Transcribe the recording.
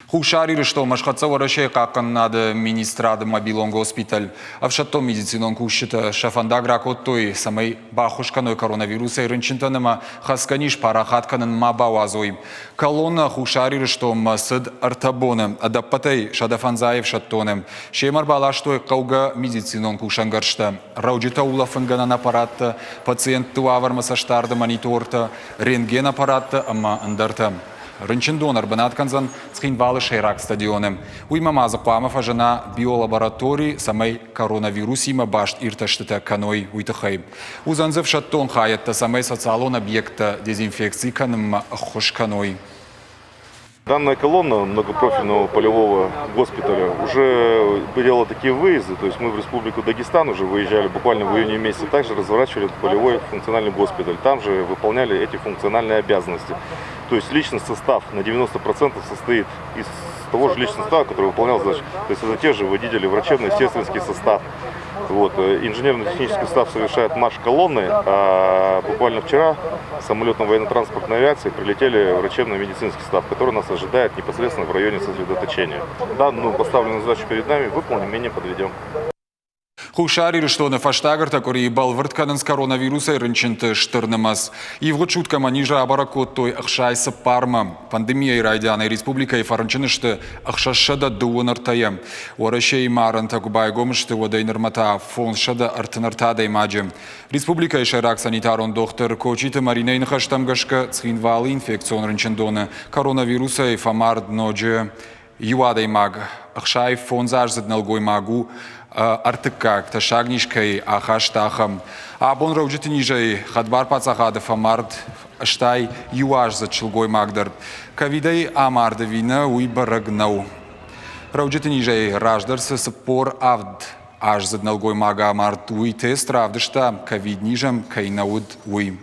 Хуссар Ирыстонмӕ схӕццӕ Уӕрӕсейы хъахъхъӕнынады министрады мобилон госпиталь. Ӕфсӕддон медицинон кусджытӕ сӕ фӕндаг ракодтой, цӕмӕй баххуыс кӕной коронавирусӕй рынчынтӕн ӕмӕ хӕцгӕ низ парахат кӕнын ма бауадзой. Колоннӕ Хуссар Ирыстонмӕ цыд ӕртӕ боны, ӕдӕппӕтӕй 150 ӕфсӕддоны. Семӕ ӕрбаластой хъӕугӕ медицинон кусӕнгӕрзтӕ, рӕуджытӕ улӕфынгӕнӕн аппараттӕ, пациентты уавӕрмӕ цӕстдарды монитортӕ, рентген-аппараттӕ ӕмӕ ӕндӕртӕ. Рынчындон ӕрбынат кӕндзӕн Цхинвалы сӕйраг стадионы. Уыимӕ ма дзы хъуамӕ фӕзына биолаборатори, цӕмӕй коронавирусимӕ баст иртӕстытӕ кӕной, уый тыххӕй. Уыдзӕн дзы ӕфсӕддон хайӕдтӕ, цӕмӕй социалон объекттӕ дезинфекци кӕнынмӕ ӕххуыс кӕной. Данная колонна многопрофильного полевого госпиталя уже делала такие выезды, то есть мы в Республику Дагестан уже выезжали буквально в июне месяце, также разворачивали полевой функциональный госпиталь, там же выполняли эти функциональные обязанности. То есть личный состав на 90% состоит из того же личного состава, который выполнял задачи. То есть это те же водители, врачебно-сестринский состав. Вот. Инженерно-технический состав совершает марш колонны. А буквально вчера самолетом военно-транспортной авиации прилетели врачебно-медицинский состав, который нас ожидает непосредственно в районе сосредоточения. Данную поставленную задачу перед нами выполним и не подведем. Хуссар Ирыстоны фӕстаг ӕртӕ къуырийы бӕлвырд кӕнынц коронавирусӕй рынчынты стыр нымӕц. Ивгъуыд суткӕмӕ низ рабӕрӕг кодтой 64-мӕ. Пандемийӕйы райдианӕй республикӕйы фӕрынчын сты 633-йӕ. Уӕрӕсейы марӕнтӕ куы байгом сты, уӕдӕй нырмӕ та 533 адӕймаджы. Республикӕйы сӕйраг санитарон дохтыр Кочиты Маринӕйы ныхӕстӕм гӕсгӕ Цхинвалы инфекцион рынчындоны коронавирусӕй фӕмард ноджы Иу адӕймаг 65-аздзыд нӕлгоймаг у ӕртыккаг, тӕссаг низ кӕй ахаста, ахӕм. Абон рӕуджыты низӕй хӕдбар паддзахады фӕмард 81-аздзыд сылгоймаг дӕр. Ковидӕй амард ӕви нӕ, уый бӕрӕг нӕу. Рӕуджыты низӕй раздӕр цы 47 аздзыд нӕлгоймаг амард, уый тест равдыста, ковид-низӕм кӕй нӕ уыд, уый.